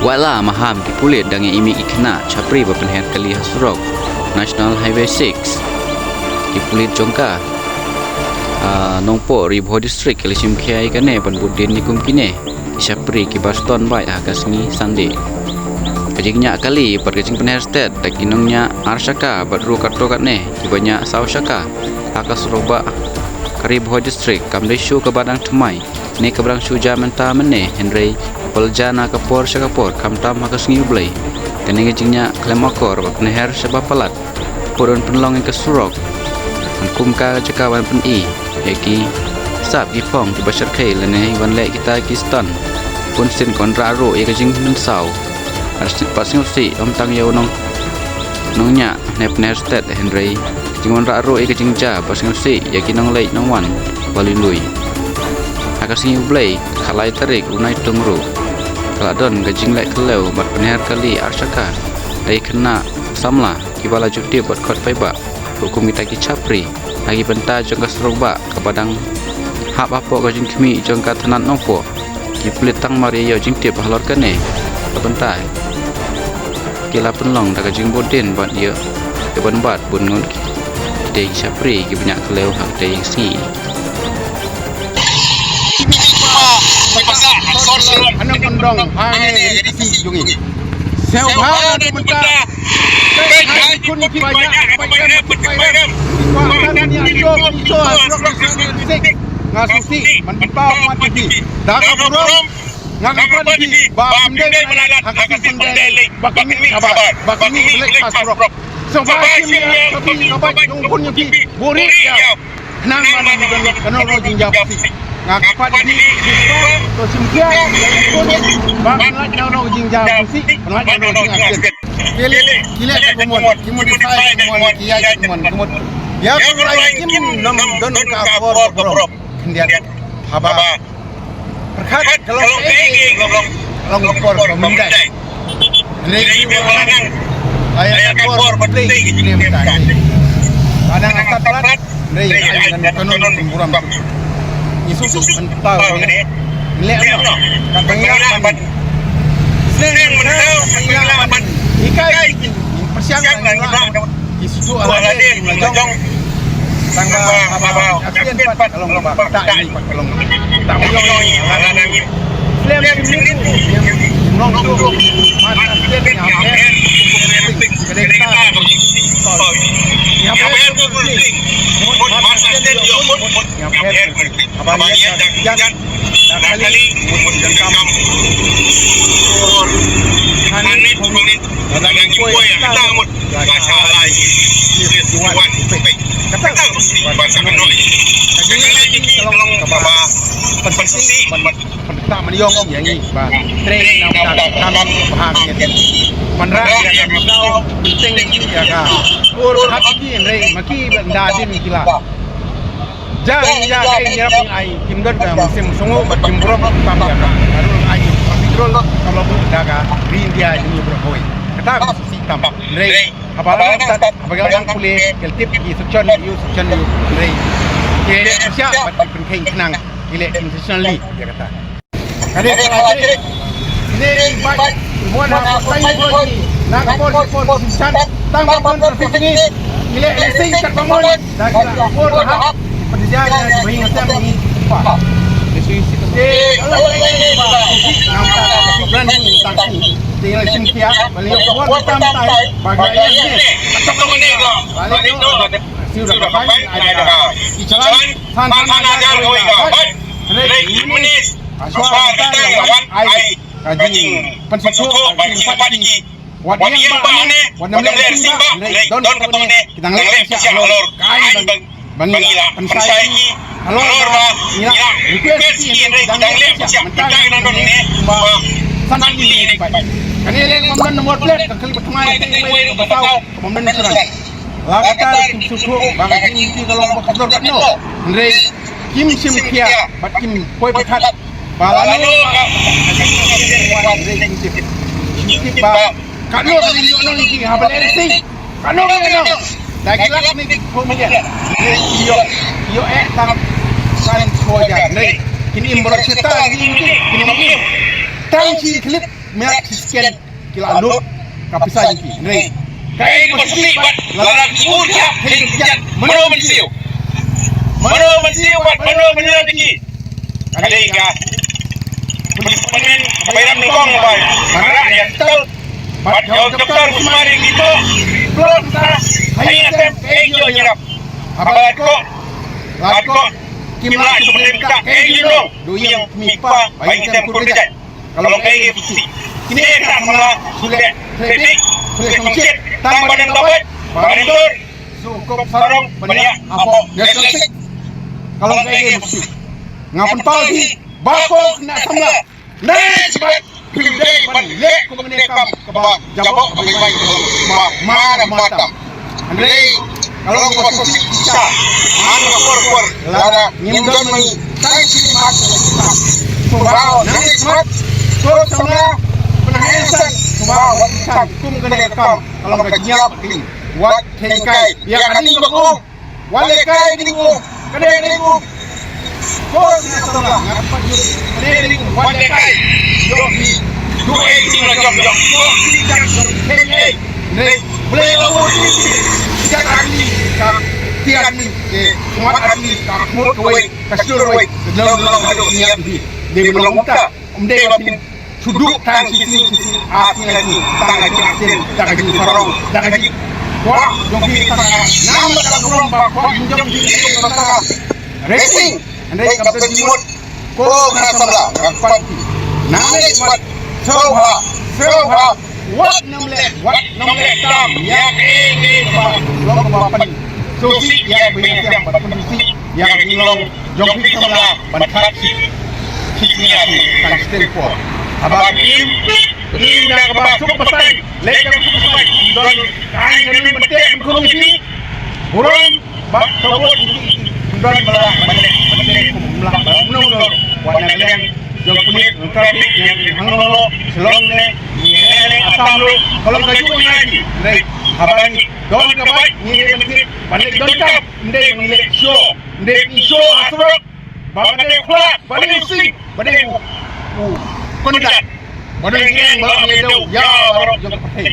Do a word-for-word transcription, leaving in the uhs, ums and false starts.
Wat la maham ki pulit dang ïa i mih i khynnah shapri ba pynher kali ha surok National Highway six. Ki pulit jong ka, ah, Nongpoh Ri Bhoi District ki la shim khia ïa kane ban bud dien ïa kum kine ki shapri kiba ston bike ha ka sngi Sunday. Ka jingñiah kali bad ka jingpynher stet da ki nongñiah ar shaka bad ruh katto katne kiba ñiah saw shaka ha ka surok ba ka Ri Bhoi District kam dei shuh kaba dang thymmai ne kaba dang shu jia mynta mynne, hynrei ba la jia na ka por sha ka por khamtam ha ka sngi U Blei. Kane ka jingñiah khlem akor bad pynher sha ba palat, pud ban pynlong ïa ka surok ban kum ka jaka ban pyni ïa ki sap ki phong kiba shyrkhei lane ban leh kita ki stunt. Bun sien ka wanrah ruh ïa ka jingmynsaw. Ar sien pat sngewsih ym tang ïa u nong nongñiah ne pynher stet, hynrei ka jingwanrah ruh ïa ka jingjia ba sngewsih ïa ki nongleit nongwan ba lui lui. Ha ka sngi U Blei khatlai tarik u Naitung ruh ka la don ka jingleh kyllew bad pynher kali ar shaka da ki khynnah samla kiba la ju tip bad khot paidbah ruh kum kita ki shapri ha ki bynta jong ka surok ba kaba dang hap hapoh ka jingkhmih jong ka thanat Nongpoh. Ki pulit tang mar ïa ïoh jingtip halor kane ka bynta ki la pynlong da ka jingbud dien bad ïa ka ban bat bun ngut ki dei ki shapri kiba ñiah kyllew ha katei ka sngi. Hanang kondong ha ne ka sngi jong ngi. Sngewbha na ka bynta. Kai, hai, kun ki ba ñiah, ba ñiah, ba ñiah, ba ñiah. Ki kwah kan ñiah, ïoh, ïoh, ïoh, ïoh, ïoh, ïoh. Nga sngewsih ban pynpaw mat ïa phi. Da ka burom nga kyrpad ïa phi ba phin dei ban lait ha ka sngi Sunday lei ba kin mih shabar, ba kin mih leit ha surok. Sngewbha shim ïa ka phi ka bike jong u khun jong phi. Buhrieh ïa u. Khnang ba ngin don ka nongrim jingjaw phi. Nga kyrpad ïa phi, to shim khia ïa u khun ba ngin lait na u nongrim jingjaw phi, ba ngin lait na u nongrim jingjaw phi. Ki leh, ki leh ka mon, ki modify ka mon, ki ïaid ka mon, ka mon. Ïa ka rai kim nym don ka bor ka bor. Khyndiat. Haba pyrkhat ka long kaei kaei ka long, ka long ka por ka myndai. Hynrei ki wan nang ïa ka por ba tei ki leh mynta. Ba nang asat prat. Hynrei ai ngan ka nong burom. Ngi suk suk ban tau ne. Leh noh. Ka bang ïa ban Seng, seng, seng, ikai, persiang, ikai, ikai. Ki shu ala de, la jong. Tang ba, ba, ba, action pat, ka long ba, ta ini pat, ka long. Ta ba, yong, ala nang. Film, film, film, long tu. Man, action, ya, eh. Kedai kita. Ya, eh. Man, action, ya, eh. Haba ïa ka jan da kali mun jam kam. Hanit, hanit, da nang ki poi ta mut. Ba sha lai. Wan pek. Kata ba sha noi. Ka jingïaleh jong ngi ka long kaba pynsngewsih, ban pyntah ban ïong ïa ngi ba trei na ka kam ba ha ngi. Ban rah ïa ka daw, pynteng ïa ka. Ur hat ki hynrei ma ki ba da din ki la. Ja, ja, ja, ja, ai, kim don ka mynsiem sngewbha bad kim burom, kim pam ïa ka. Ka rul ai, ka petrol, ka la bud da ka, ri India, jong ngi baroh kawei. Kata ka sngewsih tam. Hynrei, haba la nang start, haba la nang pule, ka la tip ïa u section, ïa u section, ïa u, hynrei. Ki leh pyrshah, bad ki pynkheiñ khnang, ki leh intentionally, ïa kata. Ka dei ka la trei. Kine ki bike, ki wan ha ka side road ni. Na ka por, por, por, por, tang ba don traffic ni. Ki leh racing kat ba mon. Da ki la por ba hap. Pynjah ïa ki bhai ngasem ni. Pa. Te, ala, ala, ala, ba, traffic, namar ka traffic brand ni tang ni. Te, ala, sim kia, ba leh wan tam tai, ba ga ïa ni. Atok ni ga. Ba leh ni. Siu da ka fine, ai da. Ki challan, san, san hajar, oi ga. Hynrei, minit. Ashwa kata ïa wan ai ka jingpynsuk ba ki sympat ki. Wat ïeng ba ne, wat nym leh sing ba, leh don ka ne, ki dang leh sing halor ka ai ban, ban ngi la pynsai ki halor ba ngi la request ki ne, ki dang leh sing mynta ki dang don ne ba san ki ba. Kane leh nombor plate ka kali ba tmai ka wei ba tau. Bym don shuh. Lakatar kim shu thuh ba ka jingïaid ka long ba kordor katno. Hynrei kim shim khia bad kim poi pyrkhat ba lano ka jingïaid ba katno ka jingïaid nong ki haba leh racing. Katno ka jingïaid nong. Da ki lak ni ki khum ïa. Ïoh, ïoh eh tang san poi ïa. Hynrei kin im baroh shi ta ki im ki, kin im ki. Tang shi clip. Mia ki scan ki la lut ka pisa ïa ki. Hynrei kaei kaba sngewsih bad lada ki ur ki hap hei ki jait, mano ban siew? Mano ban siew bad mano ban ïa ki? Ka dei ka pynpaw pynpaw ïa ka nyngkong ba ka rah ïa ka bad ïa u doktor Rosemary ki to plot ka hei ngan tem kaei ki ïoh ïa ka. Haba ko la ko kim lah ki pynpaw kaei ki ïoh. Duh ïa ki pa ba ïa ki tem kur ka jait. Ka long kaei ka psi. Kine ki samla shu leh kritik, shu leh sngewsih, tang ba dang dapat, ba dang dur, shu kop sarong, ba ïa hapoh National Six. Ka long kaei ka psi. Nga pynpaw hi ba ko khynnah samla, nai sbat phi dei ban leh kum kane kam kaba jaboh kaba bai kaba ma ma tam. Hynrei ka long kaba sngewsih kita. Ngan ka por por lada ngim don ma ngi tang shi mat. Kumba nang ïa smat ko samla pynah insan kumba wat insan kum kane ka kam ka long ka jingïap kling. Wat thengkai ïa ka ding ba ko. Wat lehkai ding u. Kane ding u. Ko samla ngan pat ïa kane ding u. Wat lehkai. Ïoh hi. Duh ei ding la jong jong. Ïoh hi jong jong. Theng ei. Hynrei Blei la bud ïa ki. Ka army, ka tiar army, ka khmat army, ka khmat kawei, ka shlur wei, ka long long haduh ngiat hi. Dei ban long kumta, ym dei ba phin shu duh tang shi sngi, shi sngi, ar sngi, ar sngi, tang ka jingshisha, tang ka jingsarong, tang ka jingkwah jong phi tang ka nam, tang ka burom ba kwah jong phi tang ka racing. Hynrei kam don jingmut. Ko khynnah samla, nga kyrpad ïa phi. Nang leh smat, sngewbha, sngewbha. Wat nym leh, wat nym leh tam ïa kaei kaei kaba long kaba pynsngewsih ïa ka ïing ka sem, bad pynsngewsih ïa ka jinglong jong phi samla, ban thad shi shi sngi ar sngi, tang shiteng por. Haba im im da kaba suk ba saiñ, leh da kaba suk ba saiñ, don ka aiñ ka ning ban teh ban khum ïa phi. Burom bad ka vote ym don ba lah ban leh, ban leh kum ym lah ban, mano mano. Wat na ka liang jong pulit, jong traffic, jong hangne, Shillong ne, ne, ne, Assam ruh, ka long kajuh ïa ngi. Hynrei haba ngi don ka bike, ngi dei ban leh, ban leh donkam, ym dei ban leh show, ym dei ban show ha surok. Ba dei u khlad, ba dei u sing, ba dei u, u kynjat, ba dei u ngieng, ba dei u ïa baroh jong ka pyrthei.